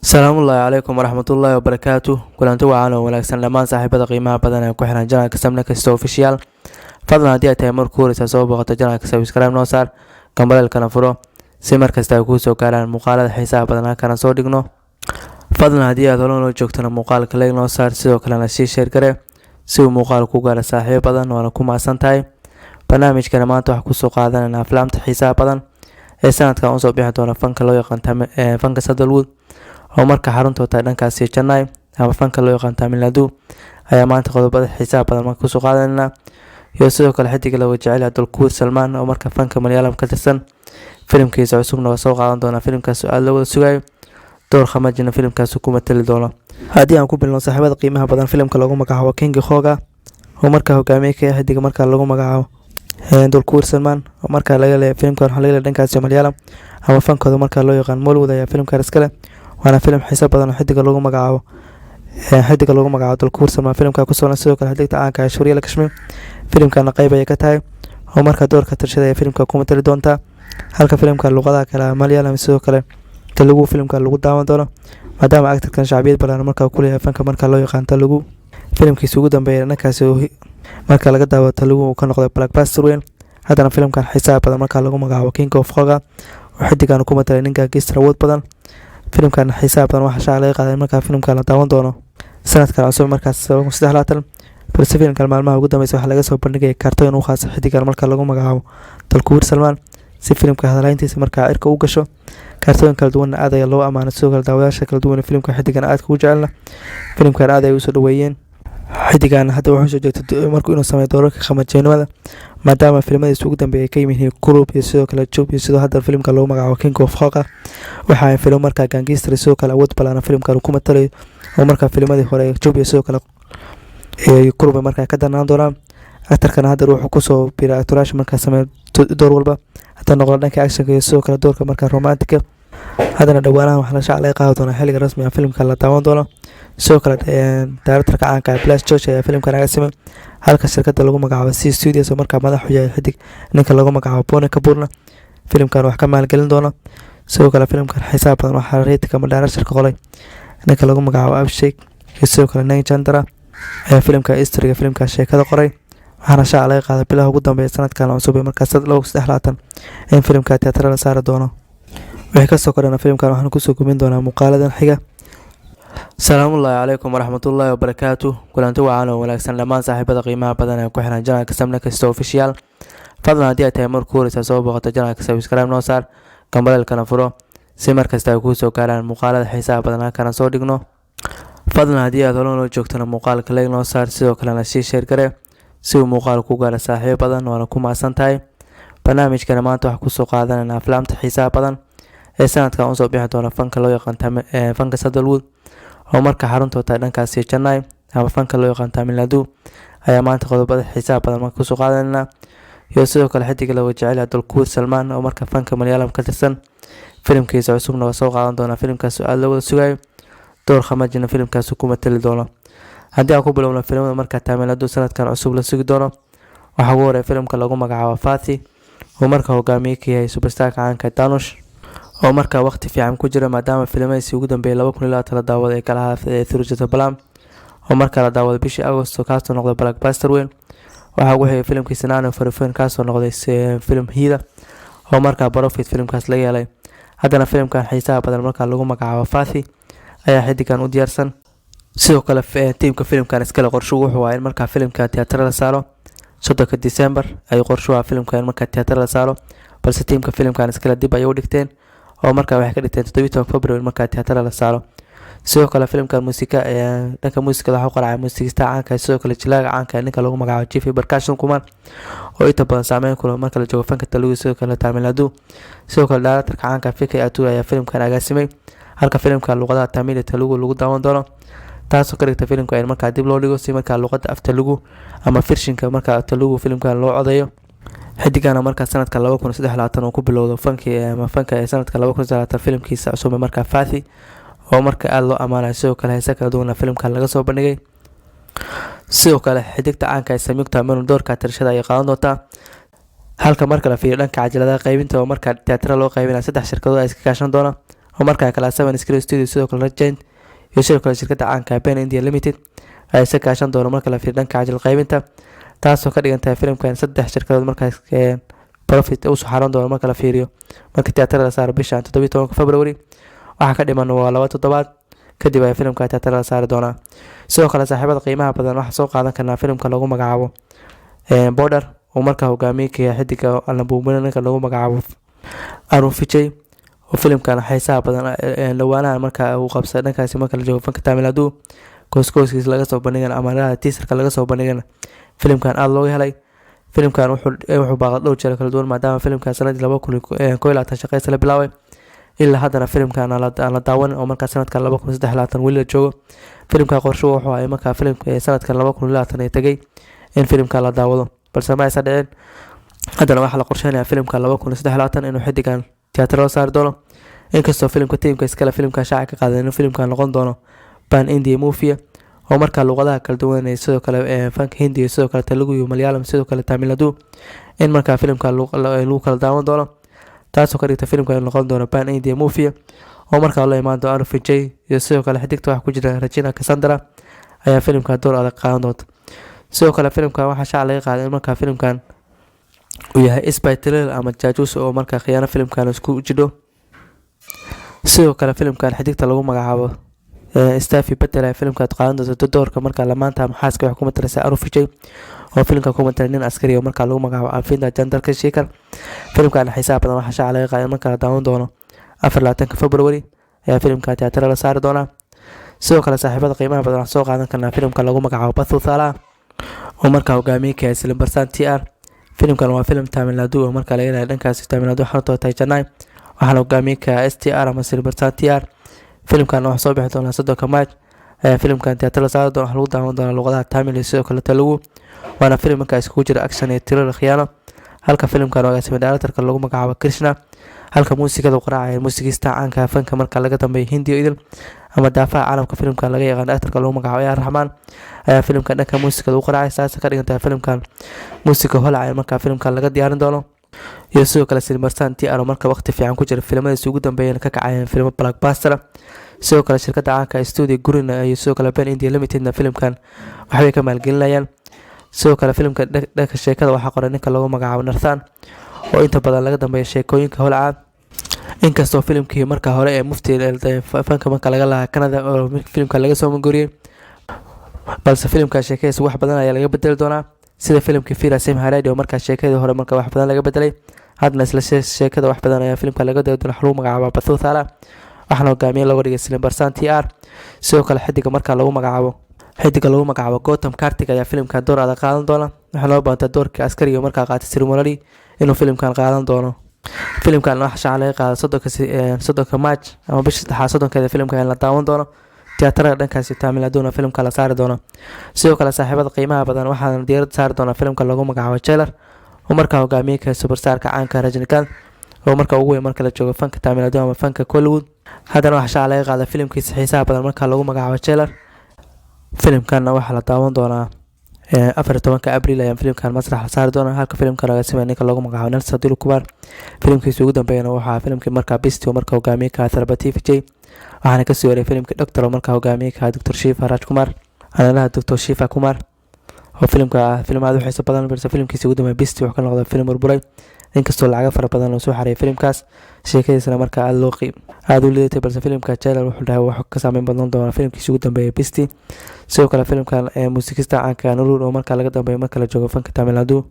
Salaamullaahi calaykum waraxmatullaahi wabarakaatu. Kulanti wacan oo wanaagsan dhammaan saaxiibada qiimaha badan ee ku xiran channelka Samne Kasta Official. Fadlan, haddii ay tahay markuu horeysa soo booqato channelka, subscribe noo saar, gambaleelkana furo si markasta ay kuu soo gaaraan muuqaalada xiisaha badan halkana soo dhigno. Fadlan, haddii aad hore noo joogtana, muuqaalka like noo saar, sidoo kalena sii share garee si uu muuqaal ku gaaro saaxiibo badan, waana ku mahadsan tahay. Barnaamijkana maanta waxaa kusoo qaadanayna aflaamta xiisaha badan ee sanadkan usoo bixi doona fanka loo yaqaan fanka Sandalwood, oo marka xarunta tahay dhankaasi Chennai ama fanka loo yaqaan Tamil Nadu, ayaa maanta qodobada xiisaha badan marka kusoo qaadanayna, iyo sidoo kale xidiga laga jecel yahay Dulquer Salmaan, oo marka fanka Malayalam ka tirsan, filimkiisa cusubna waa soo qaadan doonaa. Filimkaas aada loo wada sugayo, door khamajina filimkaas ku matali doono. Haddii aan ku bilno, saaxiibada qiimaha badan, filimka lagu magacaabo King Khoga, oo markaa hogaamiye ka yahay xidiga markaa lagu magacaabo Dulquer Salmaan, oo markaa laga leeyahay filimkan, waxaa laga leeyahay dhankaasi Malayalam ama fankooda markaa loo yaqaan Mollywood ayaa filimkan iskale, waana filim xiiso badan oo xidiga lagu magacaabo Dulquer Salmaan filimka ku sugan. Sidoo kale xidigta caanka ah Aishwarya Lekshmi filimkana qayb ayay ka tahay, oo markaa doorka tirshada ee filimka ku matali doontaa, halka filimka luqadaha kale Malayalam, sidoo kale Telugu filimka lagu daawan doono, maadaama actorkan shacbiyad ballaaran markaa ku leeyahay fanka markaa loo yaqaan Telugu. Filimkiisa ugu dambeeya dhankaasi marka laga daawo Telugu uu ka noqday blockbuster weyn. Haddana filimkan xiisaha badan markaa lagu magacaabo King of Kotha, oo xidigan ku matalay ninka gangster awood badan, filimkan xiisaha badan waxaa shaaca laga qaaday markaa filimkan la daawan doono sanadkan cusub markaas 2023. Balse filimkan maalmaha ugu dambeysa waxaa laga soo bandhigaya kaartooyin u khaasa xidigan marka lagu magacaabo Dulquer Salmaan, si filimka hadalhayntiisa markaa cirka u gasho. Kaartooyin kala duwanna aad ayaa loo amaanay. Sidoo kale daawadayaasha kala duwan ee filimka xidigan aadka u jecelna filimkan aad ay usoo dhaweeyeen. Xidigan hadda wuxuu soo jeegtay markuu inuu sameeyo doorarka khamajeennimada, maadaama filimadiisa ugu dambeeyay ay ka yimid Kurup iyo sidoo kale Chup, iyo sidoo hadda filimka lagu magacaabo King of Kotha. Waxa ay filim markaa gangster, sidoo kale awood ballaaran filimkan uu ku matalayo, oo markaa filmadii hore Chup iyo sidoo kale Kurup ay markaa ka danaan doonaan. Actorkana hadda wuxuu kusoo biiray actoraasha markaa sameeya door walba, hadda noqdo dhanka actionka iyo sidoo kale doorka markaa romantica. Haddana dhowaanahan waxaa la shaac laga qaadi doonaa xilliga rasmi ah filimka la daawan doono. Sidoo kale directorka caanka ah Blessy George ayaa filimkan agaasimay, halka shirkadda lagu magacaabo Zee Studios, oo markaa madax u yahay xidig ninka lagu magacaabo Boney Kapoorna, filimkan wax ka maalgelin doono. Sidoo kale filimkan xiisaha badan waxaa writingka ama directorka qolay ninka lagu magacaabo Abhishek, iyo sidoo kale Naren Chandra ayaa filimka historyga filimka sheekada qoray. Waxaana shaaca laga qaaday bilaha ugu dambeeya sanadkan cusub ee markaas 2023 in filimka tiyaatarada la saari doono. Wixii kasoo kordhana filimkan waxaan kusoo gubin doonaa muuqaaladan xiga. Salaamullaahi calaykum waraxmatullaahi wabarakaatu. Kulanti wacan oo wanaagsan dhammaan saaxiibada qiimaha badan ee ku xiran channelka Samne Kasta Official. Fadlan, haddii ay tahay markuu horeysa soo booqato channelka, subscribe noo saar, gambaleelkana furo si markasta ay kuu soo gaaraan muuqaalada xiisaha badan halkana soo dhigno. Fadlan, haddii aad hore noo joogtana, muuqaalka like noo saar, sidoo kalena sii share garee si uu muuqaal ku gaaro saaxiibo badan, waana ku mahadsan tahay. Barnaamijkana maanta waxaa kusoo qaadanayna aflaamta xiisaha badan ee sanadkan usoo bixi doona fanka loo yaqaan fanka Sandalwood, oo marka xarunta tahay dhankaasi Chennai ama fanka loo yaqaan Tamil Nadu, ayaa maanta qodobada xiisaha badan marka kusoo qaadanayna, iyo sidoo kale xidiga laga jecel yahay Dulquer Salmaan, oo marka fanka Malayalam ka tirsan, filimkiisa cusubna waa soo qaadan doonaa. Filimkaas aada loo wada sugayo, door khamajina filimkaas ku matali doono. Haddii aan ku bilowno filimada marka Tamil Nadu sanadkan cusub la sugi doono, waxaa ugu horeeya filimka lagu magacaabo Vaathi, oo marka hogaamiye ka yahay superstarka caanka Dhanush, oo markaa waqti fiican ku jira, maadaama filimadiisii ugu dambeeyay 2020 la daawaday ay kala ahaa Thiruchitrambalam, oo markaa la daawaday bishii Agosto, kaasoo noqday blockbuster weyn. Waxaa ugu xigay filimkiisa Nanu Oruvan, kaasoo noqday film hit ah, oo markaa profit filimkaas laga helay. Haddana filimkan xiisaha badan markaa lagu magacaabo Vaathi ayaa xidigan u diyaarsan. Sidoo kale tiimka filimkan iskale qorshuhu wuxuu ahaa in markaa filimka tiyaatarada la saaro 30-ka December ayuu qorshuhu ahaa filimka in markaa tiyaatarada la saaro, balse tiimka filimkan iskale dib ayay u dhigteen, oo markaa waxay ka dhigteen 17 February markaa tiyaatarada la saaro. Sidoo kale filimkan muusika, dhanka muusikada, waxaa u qaracay muusikista caanka, sidoo kale jilaaga caanka, ninka lagu magacaabo GV Prakash Kumar, oo inta badan saameyn kula marka la joogo fanka Telugu, sidoo kale Tamil Nadu. Sidoo kale directorka caanka VK Aturu ayaa filimkan agaasimay, halka filimka luqadaha Tamil iyo Telugu lagu daawan doono, taasoo ka dhigta filimka in markaa dib loo dhigo si markaa luqada af Telugu ama versionka markaa Telugu filimkan loo codeeyo. Xidigana markaa sanadka 2023 uu ku bilowdo fankii ama fanka ee sanadka 2023 filimkiisa cusub ee markaa Vaathi, oo marka aada loo amaanayo. Sidoo kale heese kala duwana filimkan laga soo bandhigay. Sidoo kale xidigta caanka ee Samyuktha Menon doorka tirashada ayay qaadan doontaa, halka marka la fiiriyo dhanka cajaladaha qaybinta oo markaa tiyaatarada loo qaybinaya, saddex shirkadood ay iska kaashan doona, oo Oo markaa kala Seven Screen Studio, sidoo kale Red Giant iyo sidoo kale shirkadda caanka Pen India Limited ay isa kaashan doono marka la fiiriyo dhanka cajal qaybinta, taasoo ka dhigan tahay filimkan saddex shirkadood markaas profit usoo xaran doono marka la fiiriyo marka tiyaatarada la saaro bishan 17-ka February. Waxaa ka dhiman waa 2 toddobaad kadib ay filimka tiyaatarada la saari doonaa. Sidoo kale, saaxiibada qiimaha badan, waxaa soo qaadan karnaa filimka lagu magacaabo Border, oo markaa hogaamiye ka yahay xidiga alabuumina ninka lagu magacaabo Arun Vijay, oo filimkan xiisaha badan dhawaanahan markaa uu qabsaday dhankaasi marka la joogo fanka Tamil Nadu. Gooskooskiis laga soo bandhigan ama teaserka laga soo bandhigana filimkan aada looga helay. Filimkan wuxuu baaqday dhowr jeer kala duwan, maadaama filimkan sanadii 2021 shaqeysa la bilaabay, ilaa haddana filimkan aan la daawan, oo markaa sanadkan 2023 weli la joogo. Filimka qorshuhu wuxuu ahay markaa filimka sanadkan 2020 ay tegay in filimka la daawado, balse ma aysan dhicin. Haddana waxaa la qorsheynayaa filimka 2023 inuu xidigan tiyaatar loo saari doono, inkastoo filimka tiimka iskale filimka shaaca ka qaaday inuu filimkan noqon doono pan India movie, oo markaa luqadaha kala duwan ee sidoo kale fanka Hindi, sidoo kale Telugu iyo Malayalam, sidoo kale Tamil Nadu in markaa filimka lagu kala daawan doono, taasoo ka dhigta filimka inuu noqon doono pan India movie, oo markaa la imaan doono Arun Vijay iyo sidoo kale xidigta waxa ku jira Regina Cassandra ayaa filimka door adag qaadan doonta. Sidoo kale filimkan waxaa shaaca laga qaaday in markaa filimkan uu yahay spy thriller ama jaajuus oo markaa khiyaano filimkan isku jidho. Sidoo kale filimkan xidigta lagu magacaabo Steffi Betel ay filimka qaadan doonto doorka markaa lamaanta ama xaaska waxay ku matalaysaa Arun Vijay, oo filimka ku matalay nin askari oo markaa lagu magacaabo Afinda Jandarka Shikar. Filimkan xiisaha badan waxaa shaaca laga qaaday in markaa la daawan doono 24-ka February ayaa filimka tiyaatarada la saari doonaa. Sidoo kale, saaxiibada qiimaha badan, waxaan soo qaadan karnaa filimka lagu magacaabo Pathu Thala, oo markaa hogaamiye ka yahay Silumbarsan TR. Filimkan waa filim Tamil Nadu oo markaa laga helaya dhankaasi Tamil Nadu, xarunta tahay Chennai, waxaana hogaamiye ka STR ama Silumbarsan TR. Filimkan waxaa soo bixi doonaa 30-ka March ayaa filimkan tiyaatar la saari doona. Waxaa lagu daawan doonaa luqadaha Tamil iyo sidoo kale Telugu, waana filim markaa iskugu jira action iyo thriller khiyaano, halka filimkan agaasimay directorka lagu magacaabo Krishna, halka muusikada uu qaraacaya muusikiista caanka fanka marka laga dambeeyo Hindiya idil ama daafaha caalamka filimkan laga yaqaan, actorka lagu magacaabo AR Raxmaan ayaa filimkan dhanka muusikada u qaraacay. Saasa ka dhigan tahay filimkan muusika holacaya markaa filimkan laga diyaarin doono. Iyo sidoo kale Silmarsan TR marka waqti fiican ku jira, filimadiisa ugu dambeeyana ka kacayeen filmo blockbuster. Sidoo kale shirkadda caanka Studio Green iyo sidoo kale Ben India Limitedna filimkan waxbay ka maalgelinayaan. Sidoo kale filimka dhanka sheekada waxaa qoray ninka lagu magacaabo Narthan, oo inta badan laga dambeeya sheekooyinka holca, inkastoo filimkii marka hore ee Mufti fanka marka laga lahaa Canada oo filimka laga soo mangoriyey, balse filimka sheekadiisa wax badan ayaa laga bedeli doonaa, sida filimkii Veera Simha Reddy oo markaa sheekadii hore marka wax badan laga bedelay. Haddana isla sheekada wax badan ayaa filimka laga bedeli doona. Lagu magacaabo Bathuthala, waxaana hogaamiye looga dhigay Silumbarsan TR. Sidoo kale xidiga lagu magacaabo Gautam Kartik ayaa filimkan door adag qaadan doona. Waxaa loo baantaa doorkii askariga markaa qaatay Srimolari inuu filimkan qaadan doono. Filimkan waxa shaaca laga qaaday 30-ka March ama bisha saddexaad 30-keeda filimka in la daawan doono tiyaatarada dhankaasi Tamil Naduna filimka la saari doono. Sidoo kale, saaxiibada qiimaha badan, waxaana diiradda saari doonaa filimka lagu magacaabo Jailer, oo markaa hogaamiye ka superstarka caanka Rajinikanth, oo marka ugu weyn marka la joogo fanka Tamil Nadu ama fanka Kollywood. Haddana waxaa shaaca laga qaaday filimkiisa xiisaha badan marka lagu magacaabo Jailer. Filimkanna waxaa la daawan doonaa 14-ka Abriil ayaa filimkan masrax la saari doonaa, halka filimkan agaasimaya ninka lagu magacaabo Nelson Dilip Kumar. Filimkiisa ugu dambeeyana waxaa filimkii markaa Beast, oo marka hogaamiye ka Thalapathy Vijay, waxaana kasii waray filimkii Doctor, oo markaa hogaamiye ka Dr Shiva Rajkumar, analaha Dr Shiva Kumar, oo filimka film aad u xiiso badan, balse filimkiisa ugu dambeeya Beast wuxuu ka noqday filim burburay, inkastoo lacago fara badan loo soo xareeyay filimkaas, sheekadiisana markaa aada loo aada u liidatay, balse filimka Jailer wuxuu dhahay wuxuu ka saameyn badan doonaa filimkiisa ugu dambeeya Beast. Sidoo kale filimkan ee muusikista caanka Nurul, oo markaa laga dambeeyo marka la joogo fanka Tamil Nadu,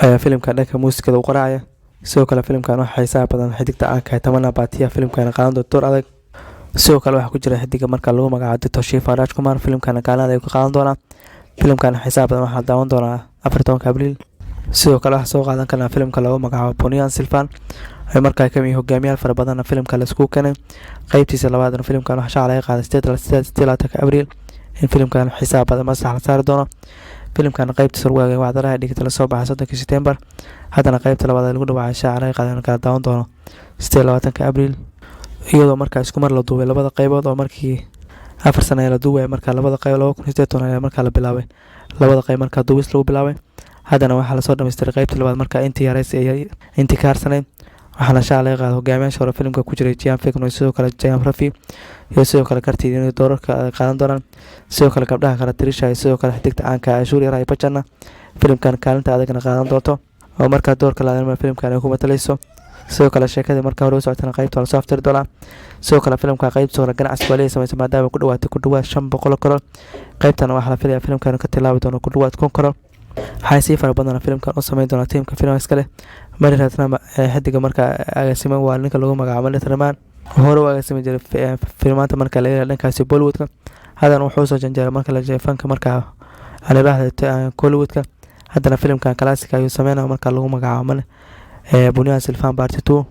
ayaa filimka dhanka muusikada u qaraacaya. Sidoo kale filimkan waxaa xiisaha badan xidigta caanka Tamannaah Bhatia filimkan qaadan doonto door adag. Sidoo kale waxaa ku jira xidiga marka lagu magacaabo Dr Shiva Rajkumar, filimkan kaalin adag ka qaadan doonaa. Filimkan xiisaha badan waxaa daawan doonaa 14-ka Abriil. Sidoo kale waxaa soo qaadan karnaa filimka lagu magacaabo Ponniyin Selvan, ay markaa kamid hogaamiyaal fara badanna filimka laisku keenay. Qeybtiisa labaadna filimkan waxaa shaaca laga qaaday 28-ka Abriil in filimkan xiisaha badan masrax la saari doono. Filimkan qeybtiisa lagu eegay wacdaraha dhigta lasoo baxay 30-kii September, haddana qeybta labaad lagu dhawaacay shaaca laga qaaday in kala daawan doono 28-ka Abriil, iyadoo markaa isku mar la duubay labada qeybood, oo markii 4 sano ayaa la duubaya markaa labada qeyb. 2018 ayaa markaa la bilaabay labada qeyb, markaa duubis lagu bilaabay. Haddana waxaa lasoo dhamaystiray qeybta labaad, markaa intii yareys intii ka harsanayd. Waxaana shaaca laga qaaday hogaamiyaasha hore filimka ku jiray Jiyam Fikno, sidoo kale Jayam Rafi iyo sidoo kale Kartid inay doorarka qaadan doonaan. Sidoo kale gabdhaha kale Trisha iyo sidoo kale xidigta caanka Aishwarya Rai Bachchan filimkan kaalinta adagna qaadan doonto oo markaa doorka laadnima filimkan ay ku matalayso. Sidoo kale sheekadii markaa hore u socotana qaybta waa lasoo aftiri doonaa. Sidoo kale filimka qaybta hore ganacsi waa leeyahay samaysa maadaama ku dhawaatay ku dhawaad 500 crore. Qaybtana waxaa la filayaa filimkan ka tilaabi doono ku dhawaad 1000 crore. Waxaa sii fara badan filimkan u sameyn doona tiimka filimka iskale Mani Ratnam. Xidiga markaa agaasima waa ninka lagu magacaabo Mani Ratnam, hore u agaasimi jiray filmaanta marka laga helo dhankaasi Bollywoodka. Haddana wuxuu soo janjeeray marka la jeeyo fanka markaa aan Kollywoodka. Haddana filimkan classic ayuu sameynaya marka lagu magacaabo Mane Ponniyin Selvan Part 2.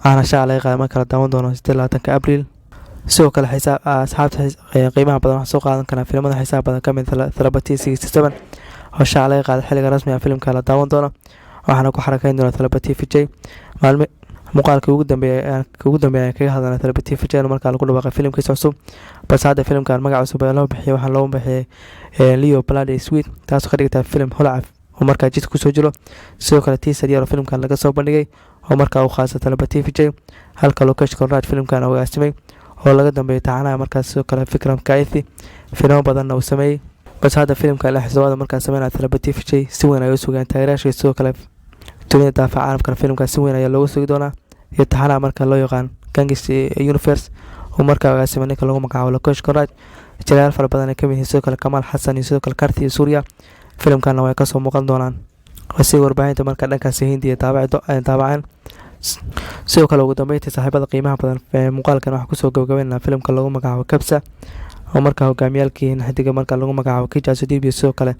Waxaana shaaca laga qaaday marka la daawan doono 28-ka Abriil. Sidoo kale xisaab asxaabta qiimaha badan waxaa soo qaadan karaa filimada xiisaha badan kamid Thalapathy 67 oo shaaca laga qaaday xilliga rasmiga filimka la daawan doono. Waxaana ku xarakeyn doona Thalapathy Vijay. Maalmi muuqaalkii ugu dambeeyay ayaan kaga hadalnay Thalapathy Vijay markaa lagu dhawaaqay filimkiisa cusub, balse hadda filimkan magac cusub ayaa loo bixiyay. Waxaa loo bixiyay Leo Bloody Sweet, taasoo ka dhigtaa filim holaca oo markaa jidka kusoo jiro. Sidoo kale teaser yar oo filimkan laga soo bandhigay oo markaa uu khaasa Thalapathy Vijay, halka Lokesh Kanagaraj filimkan uu agaasimay oo laga dambeeyay taxanaha markaas. Sidoo kale Vikram Kaithi filmo badanna uu sameeyey, balse hadda filimka la xisaabada markaa sameynaya Thalapathy Vijay si weyn ay u sugayaan taageerayaasha. Sidoo kale dunida daafaca caalamkana filimkaas si weyn ayaa looga sugi doonaa iyo taxanaha marka loo yaqaan Gangs Universe uu markaa agaasimay ninka lagu magacaabo Lokesh Kanagaraj. Jilayaal fara badan ay kamid yihiin sidoo kale Kamaal Xasan iyo sidoo kale Karthi iyo Surya filimkana way kasoo muuqan doonaan si warbaahinta marka dhankaasi Hindiya daabaceen. Sidoo kale ugu dambeyntii, saaxiibada qiimaha badan, muuqaalkan waxaa kusoo gabagabeynaa filimka lagu magacaabo Kabzaa oo markaa hogaamiyaalkii xidiga marka lagu magacaabo Kichcha Sudeep iyo sidoo kale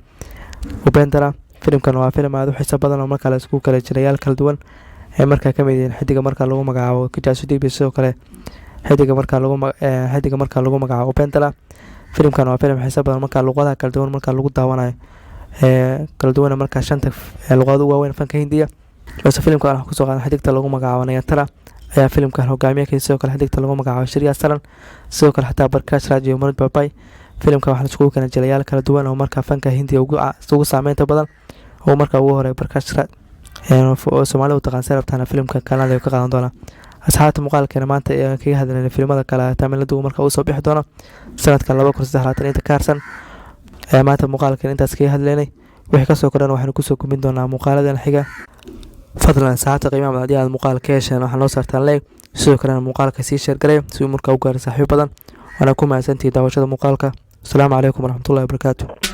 Upendra. Filimkan waa filim aada u xiiso badan oo markaa la isku kala jirayaal kala duwan ee markaa kamid yihiin xidiga markaa lagu magacaabo Kichcha Sudeep iyo sidoo kale xidiga markaa lagu magacaabo Upendra. Filimkan waa filim xiiso badan markaa luqadaha kala duwan markaa lagu daawanayo kala duwan markaa shanta luqado u waaweyn fanka Hindiya. Balse filimkan waxaa kusoo qaadan xidigta lagu magacaabo Nayanthara ayaa filimkan hogaamiye ka, sidoo kale xidigta lagu magacaabo Shriya Saran, sidoo kale xataa Prakash Raj iyo Manoj Babay. Filimkan waxaa iskugu keenay jilayaal kala duwan oo markaa fanka Hindiya ugu saameynta badan oo markaa ugu horeeya Prakash Raj oo Soomaalida u taqaan Serabtana. Filimka kanada ka qaadan doona. Asxaabta, muuqaalkeena maanta ayaan kaga hadlaynay filimada kale Tamiladu marka uu soo bixi doono sanadkan 2023 inta ka harsan ayaa maanta muuqaalkeena intaas kaga hadlaynay. Wixii kasoo kordhan waxaynu kusoo gudbin doonaa muuqaaladan xiga. Fadlan saxaabta qiimaha badan, haddii aad muuqaal ka hesheen, waxaa noo saartaan like, sidoo kalena muuqaalka sii share garay si uu markaa u gaaro saaxiibo badan. Waana ku mahadsantihi daawashada muuqaalka. Asalaamu calaykum waraxmatullahi wabarakaatu.